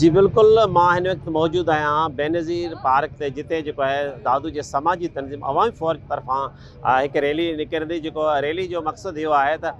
جي بلڪل مان هن وقت موجود آهيان بينظير پارڪ تي جتي جيڪو آهي دادو جي سماجي تنظيم عوامي فورم طرفان هڪ ريلي نڪرندي جيڪو ريلي جو مقصد اهو آهي ته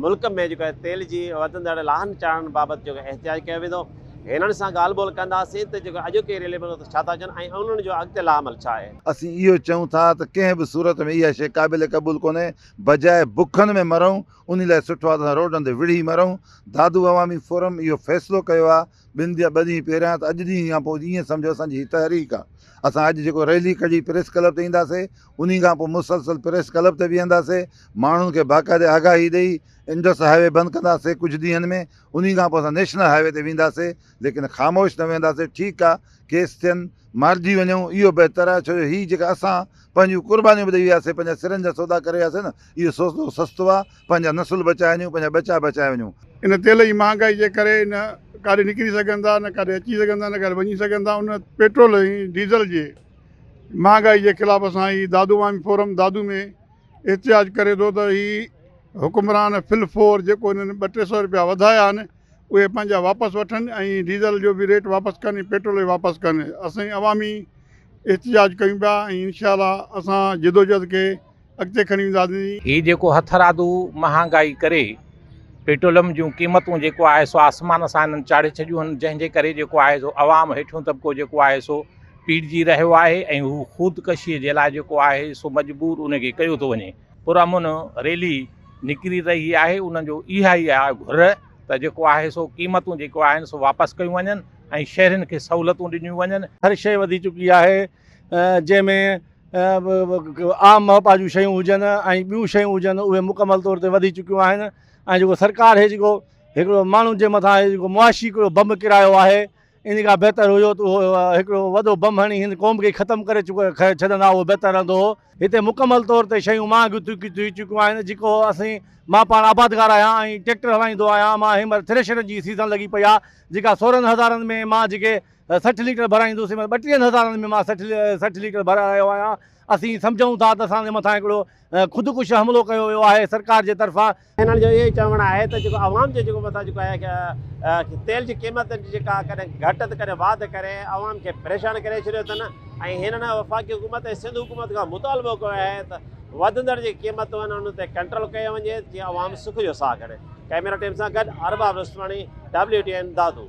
ملڪ ۾ جيڪو آهي تيل جي وڌندڙ لاهن چاڙهن بابت جيڪو احتجاج ڪيو ويندو. هنن سان ڳالهه ٻولهه ڪنداسين ته جيڪو اڄوڪي ريلي ۾ ڇا ٿا چون ۽ انهن جو اڳتي لاعمل ڇا آهي. اسين اهو چئون ٿا ته ڪنهن به صورت ۾ اها شيء قابل قبول ڪونهي، بجاء بکن ۾ مرون، انهي لاء سٺو آهي ته اسان روڊن تي وڙهي مرون. دادو عوامي فورم اهو فيصلو ڪيو آهي ٻن يا ٻه ڏينهن پهريان ته اڄ ڏينهن کان پوء ائين سمجهو اسان جي هي تحريڪ آهي. اسان اڄ جيڪو ريلي ڪڍي پريس ڪلب تي اينداسي، انهي کان پوء مسلسل پريس ڪلب تي ويهنداسي، ماڻهن کي باقاعدي آگاهي ڏئي انڊس هاء وي بند ڪنداسي ڪجهه ڏينهن ۾، انهي کان پوء اسان نيشنل هاء وي تي وينداسي ليڪن خاموش نه ويهنداسي ٺيڪ آ ڪيس ٿين مارجي وڃون اهو بهتر آ ڇو جو هي جيڪا اسان پنهنجون قربانيون به ڏئي وياسي پنهنجا سرن جا سودا ڪري وياسي نه اهو سودو سستو آ پنهنجا نسل بچائي وڃون پنهنجا ٻچا بچائي وڃون. ان تيل جي مهانگائي جي ڪري نه ڪاڏي نڪري سگهن ٿا نه ڪاڏي اچي سگهن ٿا نه ڪاڏي وڃي سگهن ٿا ان پيٽرول ۽ ڊيزل جي مهانگائي جي خلاف اسان هي دادو عوامي فورم دادو ۾ احتجاج ڪري ٿو ته هي حڪمران في الفور جيڪو هنن ٻه ٽي سئو رپيا وڌايا آهن اهي پنهنجا واپس وٺن ۽ ڊيزل جو به ريٽ واپس ڪن ۽ پيٽرول به واپس ڪن اسين عوامي احتجاج ڪيون پيا ۽ انشاء الله اسان جدوجهد کي اڳتي کڻي وينداسين. هي جيڪو هٿرادو مهانگائي ڪري پيٽروليم جون قيمتون جيڪو آهي سو آسمان سان هنن چاڙهي ڇڏيون آهن جنهن جي ڪري جيڪو آهي سو عوام هيٺيون طبقو جيڪو آهي سو پيڙجي رهيو آهي ۽ هو خودڪشيء جي لاء جيڪو آهي سو مجبور ان کي ڪيو ٿو وڃي. پرامن ريلي نڪري رهي آهي انهن جو اها ئي آهي گهر ته جيڪو آهي سو قيمتون جيڪو آهن سو واپس ڪيون وڃن ۽ شهرين کي سهولتون ڏنيون وڃن. هر شيء وڌي چڪي آهي جنهن ۾ عام مهپا جون شيون هجن ۽ ٻيون شيون هجن اهي مڪمل طور تي وڌي چڪيون آهن ۽ جيڪو سرڪار هي جيڪو هڪڙو ماڻهن جي مٿان هي جيڪو معاشي هڪڙو بم ڪرايو آهي ان کان بهتر هيو ته اهو هڪڙو وڏو بم هڻي هن قوم کي ختم ڪري ڇڏندا اهو بهتر رهندو هو. هتي مڪمل طور تي شيون مهانگيون ٿي چڪيون آهن جيڪو اسين مان پاڻ آبادگار آهيان ۽ ٽريڪٽر هلائيندو آهيان مان هن مهل ٿريشرن جي سيزن لڳي پئي آهي جيڪا سورهن هزارن ۾ مان جيڪي 60 ليٽر ڀرائيندو هوس هن مهل ٻٽيهن هزارن ۾ مان 60 ليٽر ڀرائي رهيو آهيان اسين سمجهون ٿا ته اسان جي مٿان هڪڙو خودڪش حملو ڪيو ويو آهي سرڪار جي طرفان. هنن جو اهو ئي چوڻ آهي ته جيڪو عوام جي جيڪو مٿان جيڪو آهي تيل جي قيمتن جي جيڪا ڪڏهن گهٽ ته ڪڏهن واڌ ڪري عوام کي پريشان ڪري ڇڏيو اٿن ۽ هنن وفاقي حڪومت ۽ سنڌ حڪومت کان مطالبو ڪيو آهي ته وڌندڙ جيڪي قيمتون آهن انهن تي ڪنٽرول ڪيو وڃي جيئن عوام سک جو ساهه کڻي. ڪئميرا ٽيم سان گڏ Arbab Rustamani, W T N, Dadu.